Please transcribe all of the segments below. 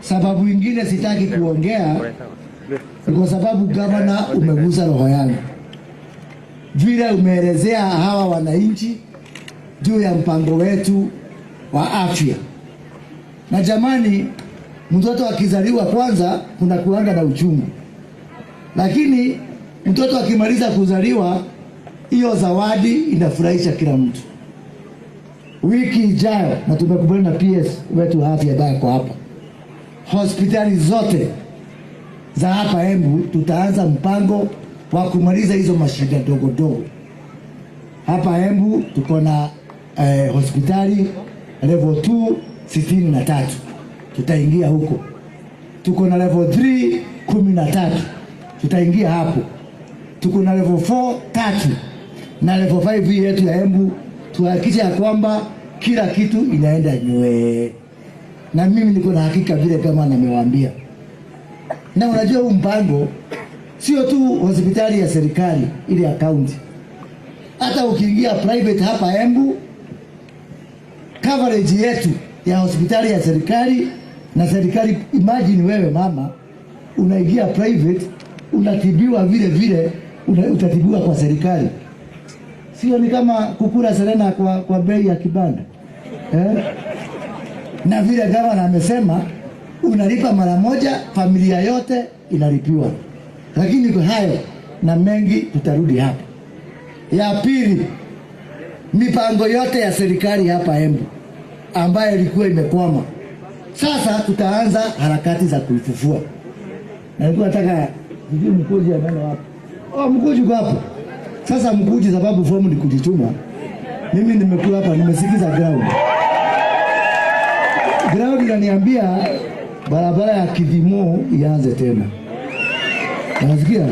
Sababu ingine sitaki kuongea ni kwa sababu gavana, umegusa roho yangu vile umeelezea hawa wananchi juu ya mpango wetu wa afya. Na jamani, mtoto akizaliwa kwanza kuna kuanga na uchungu, lakini mtoto akimaliza kuzaliwa, hiyo zawadi inafurahisha kila mtu. Wiki ijayo, na tumekubaliana na PS wetu wa afya ambaye ako hapa, hospitali zote za hapa Embu tutaanza mpango wa kumaliza hizo mashida ndogo ndogo. Hapa Embu tuko na hospitali level 2 63, tutaingia huko. Tuko na level 3 13, tutaingia hapo. Tuko na level 4 tatu na level 5 hii yetu ya Embu, tuhakikishe ya kwamba kila kitu inaenda nywee, na mimi niko na hakika vile kama nimewaambia. Na unajua huu mpango sio tu hospitali ya serikali ile ya county, hata ukiingia private hapa Embu, coverage yetu ya hospitali ya serikali na serikali, imagine wewe mama unaingia private unatibiwa vile vile utatibiwa kwa serikali, sio? Ni kama kukula serena kwa bei ya kibanda, eh? Na vile gavana amesema unalipa mara moja, familia yote inalipiwa. Lakini kwa hayo na mengi tutarudi hapa. Ya pili, mipango yote ya serikali hapa Embu ambayo ilikuwa imekwama, sasa tutaanza harakati za kuifufua. Na nilikuwa nataka sijui Mkuji ameenda wapi? Oh, Mkuji uko hapo. Sasa Mkuji, sababu fomu ni kujituma, mimi nimekuwa hapa nimesikiza ground. Ground inaniambia barabara ya Kithimo ianze tena. Unasikia?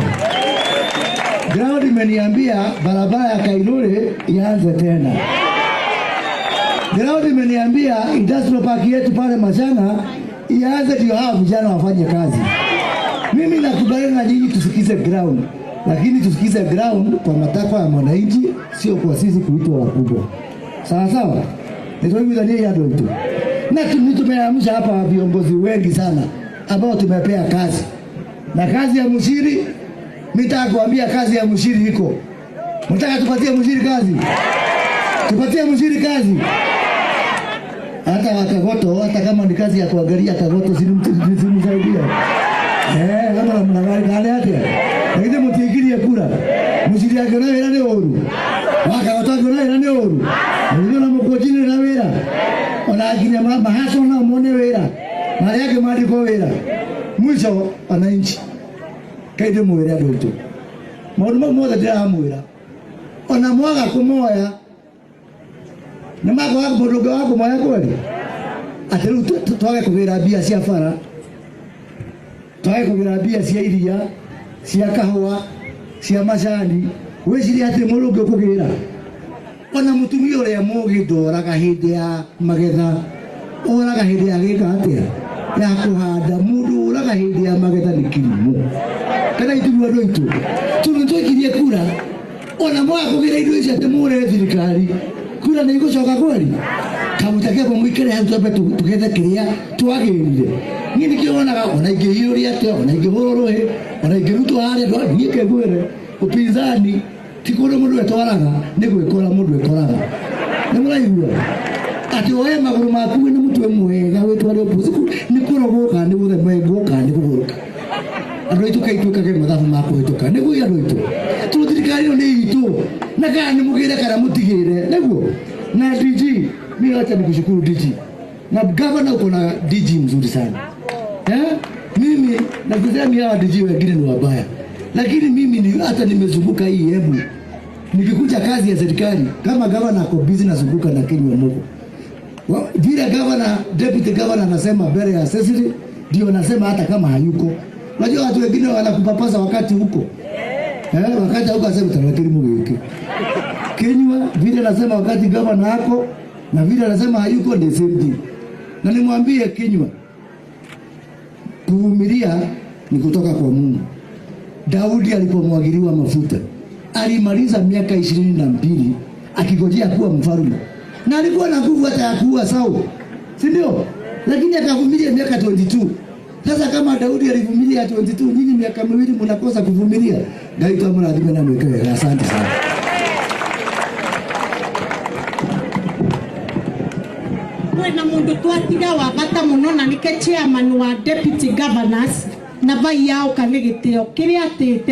Ground imeniambia barabara ya Kairuri ianze tena. Ground imeniambia industrial park yetu pale Machana ianze, ndio hawa vijana wafanye kazi. Mimi nakubaliana na nyinyi tusikize ground, lakini tusikize ground kwa matakwa ya mwananchi, sio kwa sisi kuitwa wakubwa. Sawa sawa, nitoiguithania andũ aitũ na tumeamsha hapa viongozi wengi sana ambao tumepea kazi, na kazi ya Muchiri, nitaka kuambia kazi ya Muchiri iko. Mtaka tupatie Muchiri kazi? Tupatie Muchiri kazi. Hata wakagoto, hata kama ni kazi ya kuangalia kagoto, simsaidia. Eh, kama namna gani kale atia. Lakini mutiikirie kura. Muchiri akiona wĩra nĩ ũru. Wakagoto akiona wĩra nĩ ũru. Mũthio na mũkũnjinĩ na wĩra. Ona nginya mahaco nao mone wĩra. Na arĩa angĩ mandĩkwo wĩra. Mwisho wananchi, kai ndĩmwĩre andũ aitũ, maũndũ mau mothe ndĩramwĩra, ona mwaga kũmoya nĩ makwaga mũndũ ũngĩ wa kũmoya kweli? Atĩ rĩu twage kũgĩra mbia cia bara, twage kũgĩra mbia cia iria, cia kahũa, cia macani, wĩcirie atĩ mũndũ ũngĩ ũkũgĩra. Ona mũtumia ũrĩa mũgĩ ndoraga hĩndĩ ya magetha, oraga hĩndĩ ya gĩka atĩa, ya kũhanda. Mũndũ ũraga hĩndĩ ya magetha nĩ kĩrimũ. Kana ithuĩ andũ aitũ tondũ nĩtwaikirie kura, ona mwaga kũgĩra indo icio atĩ mũre thirikari, kura nĩ igũcoka kweli? Kamũtakĩamba mũikare hau twambe tũgethe kĩrĩa twagĩrire. Niĩ nĩkĩo wonaga ona ingĩhiũria atĩa, ona ingĩhũrwo rũhĩ, ona ingĩrutwo harĩa, niĩ kengwĩre upinzani ti kũndũ mũndũ etwaraga, nĩ gwĩkora mũndũ ekoraga. Nĩ mũraigua atĩ woe magũrũ maku wĩna mũtwe mwega wĩtware opposition nĩ kũrogwo kana nĩ gũthemengwo kana nĩ kũgũrũka. Andũ aitũ kai twĩkage mathabu ma kũhĩtũka nĩguo andũ aitũ, tondũ thirikari ĩno nĩ itũ, na kana nĩ mũgĩre kana mũtigĩre nĩguo. Na DG, mimi wacha nikushukuru DG na governor, uko na DG mzuri sana, eh? Mimi nakusema hawa DG wengine ni wabaya, lakini mimi ni hata nimezunguka hii Embu nikikuja kazi ya serikali, kama governor ako busy nazunguka na Kinyua Mugo. Vile governor, deputy governor anasema mbele ya Cecily ndio anasema hata kama hayuko. Unajua watu wengine wanakupapasa wakati huko. Eh, wakati huko asema tarakili mugiki. Kinyua vile anasema wakati governor hako na vile anasema hayuko ni same thing. Na nimwambie Kinyua, kuvumilia ni kutoka kwa Mungu. Daudi alipomwagiliwa mafuta alimaliza miaka 22 akigojea kuwa mfalme, na alikuwa na nguvu hata ya kuua Sauli, si ndio? Lakini akavumilia miaka 22. Sasa kama Daudi alivumilia 22, nyinyi miaka 2 mnakosa kuvumilia. Ngai tu amrathime na mweke wega. Asante sana. Kwina mundu twatiga wa bata muno na nike chairman wa deputy governors na vai yauka ni gitio kiria atite.